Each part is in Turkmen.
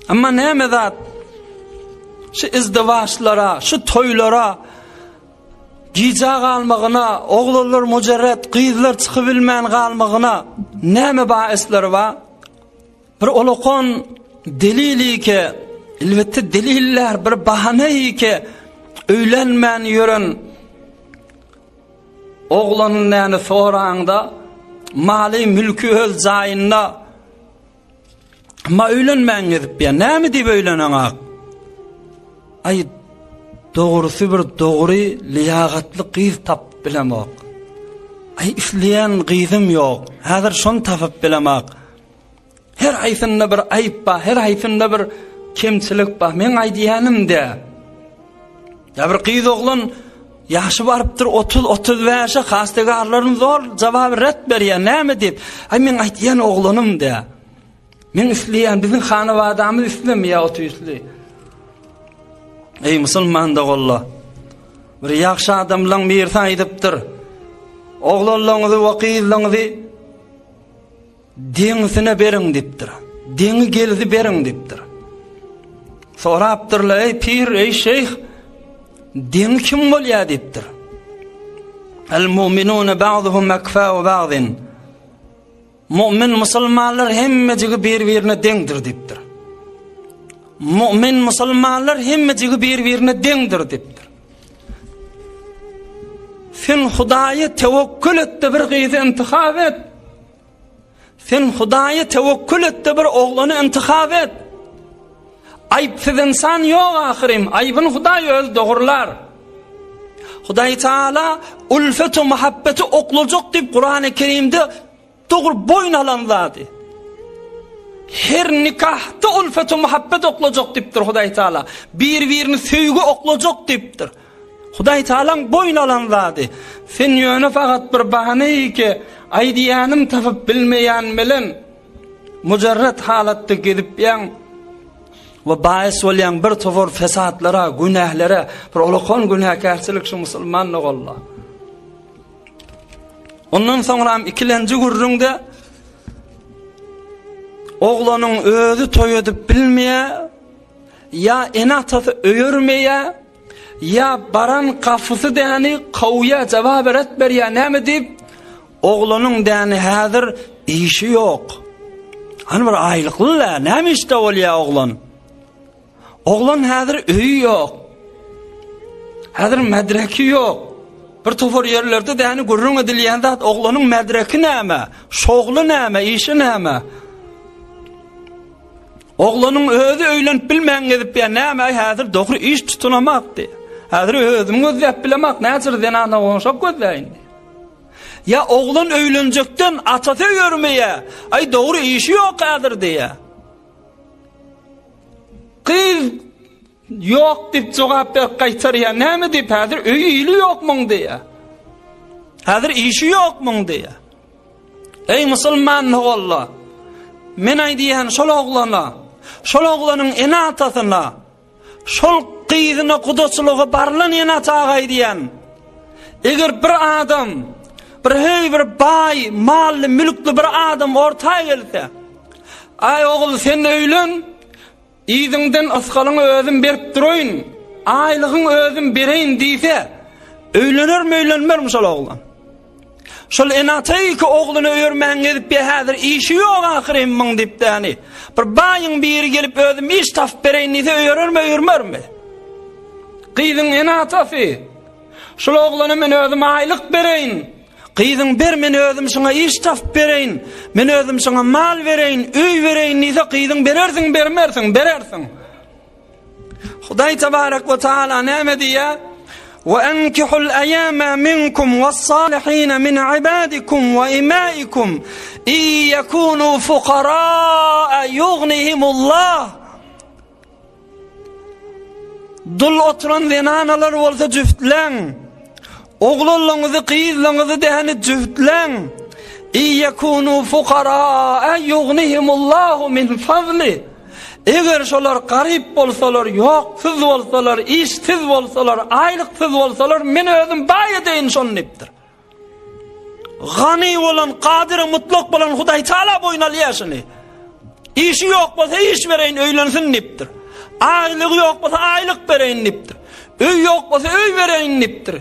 Emma näme zat? Şu izdiwaçlara, şu toýlara gijä galmagyna, oglanlar mujarret, gyzlar çykybilmän galmagyna näme baisleri bar? Bir olakan delilike, elbetde deliller bir bahaneýke öýlenmän ýören oglanyň näme soraňda maly mülki öz jaýynda Ma öýlenmän gezip ýa näme diýip öýleneňak? Aý dogrusy bir dogry liýagatly gyz tapyp bilemok. Aý isleýän gyzym ýok. Häzir şony tapyp bilemak. Her haýsynda bir aýyp bar, her haýsynda bir kemçilik bar. Meň aýdýanym dä. Ýa bir gyz oglan ýaşy barypdyr 30-35-e hastegarlaryny zor jogap ret berýär. Näme diýip? Aý meň aýdýan oglanym dä. Men isleýän biziň hanabadamyz islemeýär o tüýsli. Eý musulman doganlar. Bir ýagşy adamlaň birisi aýdypdyr. Oglanlaryňyzy we gyzlaryňyzy Deňisine beriň diýipdir. Deňi geldi beriň diýipdir. Sorapdyrlar, eý pir, eý şeýh, deňi kim bolýar diýipdir. El mu'minuna ba'duhum akfa'u ba'din. Mu'min musulmanlar hemmejigi bir-birine deňdir diýipdir. Mu'min musulmanlar hemmejigi bir-birine deňdir diýipdir. Sen Hudaýa tewekkül et-de bir gyzy intihap et. Sen Hudaýa tewekkül et-de bir oglany intihap et. Aýypsyz insan ýok ahyrym, aýybyny Hudaý özi dogrular. Hudaý Taala ulfeti muhabbeti oklajak diýip Kurany Kerimde Dogry boýun alan zady. Her nikahda ulfet muhabbet oklajak diýipdir Hudaý Taala. Bir-birini söýgi oklajak diýipdir. Hudaý Taalaň boýun alan zady. Sen ýöne fakat bir bahana ki aýdýanym tapyp bilmeýän bilen mujarrat halatda gezipýäň we baýys bolýaň bir topar fesatlara, günählere, bir olakan günäkärçilik şu musulman doganlar. Ondan soňram ikilenji gürrüňde oglanyň özi toý edip bilmeýär, ýa ene-atasy öýermeýär, ýa baran gapysy däni kowýar, jogap ret berýär, näme diýip, oglanyň däni häzir işi ýok. Hany bir aýlykly-la, näme işde bolýar oglan? Oglan häzir öýi ýok. Häzir medreki ýok. Bir topar ýerlerde däni gürrüň edilýän zat oglanyň medreki näme? Şogly näme? Işi näme? Oglanyň özi öýlenip bilmän gezip ýa näme häzir dogry iş tutunamak diýip. Häzir özüm gözläp bilemak, näçe zenana goňşak gözläýin. Ýa oglan öýlenjekden atasy öýermeýä. Aý dogry işi ýok häzir diýä. Gyz ýok diýip jogap berip gaýtarýar. Näme diýip häzir öýi ili ýok muň diýýär. Häzir işi ýok muň diýýär. Eý musulman ogullar! Men aýdýan şol oglana, şol oglanyň ene-atasyna, Şol gyzyna gudaçylyga barylan ene-ata aýdýan. Eger bir adam, bir heý bir baý, mally, mülkli bir adam orta gelse, Aý ogul sen öýlen, yzyňdan ysgalyňy özüm berip duraýyn, aýlygyň özüm bereýin diýse, öýlenermi, öýlenmermi şol oglan? Şol ene-ata iki ogluny öýermän gezip ýa häzir işi ýok ahyryn muň diýip däni. Bir baýyň biri gelip özüm iş tapyp bereýin diýse öýerermi öýermermi? Gyzyň ene-atasy Şul oglana men özüm aýlyk bereýin. Gyzyň ber men özüm şuňa iş tapyp bereýin. Men özüm şuňa mal bereýin, öý bereýin diýse gyzyň berersiň bermersiň, berersiň. Hudaý tebarek we taala näme diýýär? Wa ankihul aýama minkum was-salihin min ibadikum wa imaikum in yakunu fuqara yughnihimullah. Dul oturan zenanalar bolsa jüftläň. Oglanlaryňyzy, gyzlaryňyzy däni jüftläň. In yakunu fuqara yughnihimullahu min fazli. Eger şolar garyp bolsalar, ýoksuz bolsalar, işsiz bolsalar, aýlyksyz bolsalar, men özüm baý edeýin şony diýipdir. Gany bolan, kadyry mutlak bolan Hudaý Taala boýun alýar şuny. Işi ýok bolsa iş bereýin öýlensin diýipdir. Aýlygy ýok bolsa aýlyk bereýin diýipdir. Öý ýok bolsa öý bereýin diýipdir.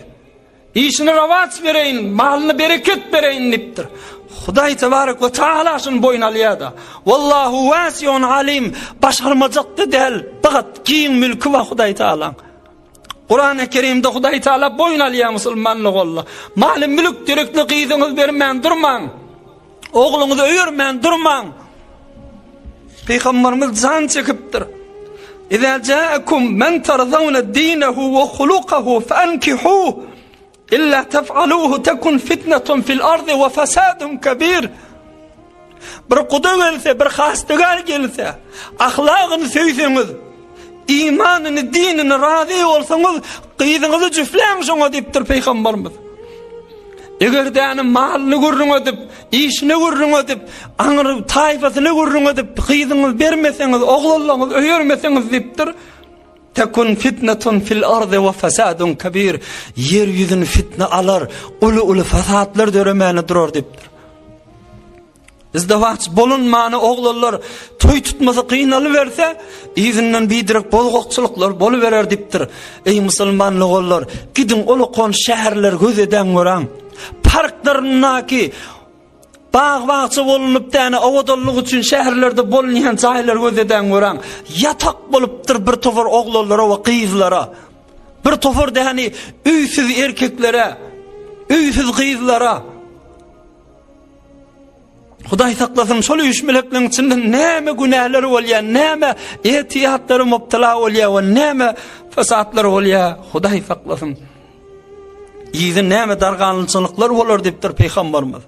Işine rowaç bereýin, malyna bereket bereýin diýipdir. Hudaý tebarek we taala şuny boýun alýar-da. Wallahu wasiun alim. Başarmajak-da däl. Bagat giň mülki bar Hudaý taalaň. Kurany Kerimde Hudaý Taala boýun alýar musulmanlyk olla. Maly mülk derekli gyzyňyz bermän durmaň. Ogluňyzy öýermän durmaň. Pygamberimiz jan çekipdir. Iza ja'akum men tarzawna dinehu we hulukahu fankihu illa tef'aluhu tekun fitnetun fil ardy we fasadun kebir. Bir guda gelse, bir hastygar gelse, ahlagyny söýseňiz, imanyny, dinini razy bolsaňyz, gyzyňyzy jüfläň şoňa diýipdir Pygamberimiz. Eger däni malyny gürrüň edip, işini gürrüň edip, aňry taýfasyny gürrüň edip, gyzyňyzy bermeseňiz, oglanlaryňyzy öýermeseňiz diýipdir. Tekun fitnetun fil ardy we fasadun kabir. Ýer ýüzüni fitne alar, uly-uly fasatlar döremäne durar diýipdir. Izdiwaç bolunmany oglanlar toý tutmasy gynalyberse, yzyndan biderek bozgakçylyklar boluberer diýipdir. Eý musulman oglanlar, gidiň ol okon şäherler göz edäň göräň. Parklaryndaky bag-bagça bolunyp däne owadanlyk üçin şäherlerde bolunýan jaýlar göz edäň göräň. Ýatak bolupdyr bir topar oglanlara we gyzlara. Bir topar däni öýsüz erkeklere, öýsüz gyzlara. Hudaý saklasyn, şol üýşmelekleriň içinde näme günäler bolýar, näme etiýatlara mubtala bolýar we näme fesatlar bolýar, Hudaý saklasyn. Ýygy näme darganlyçylyklar bolar diýipdir pygamberimiz.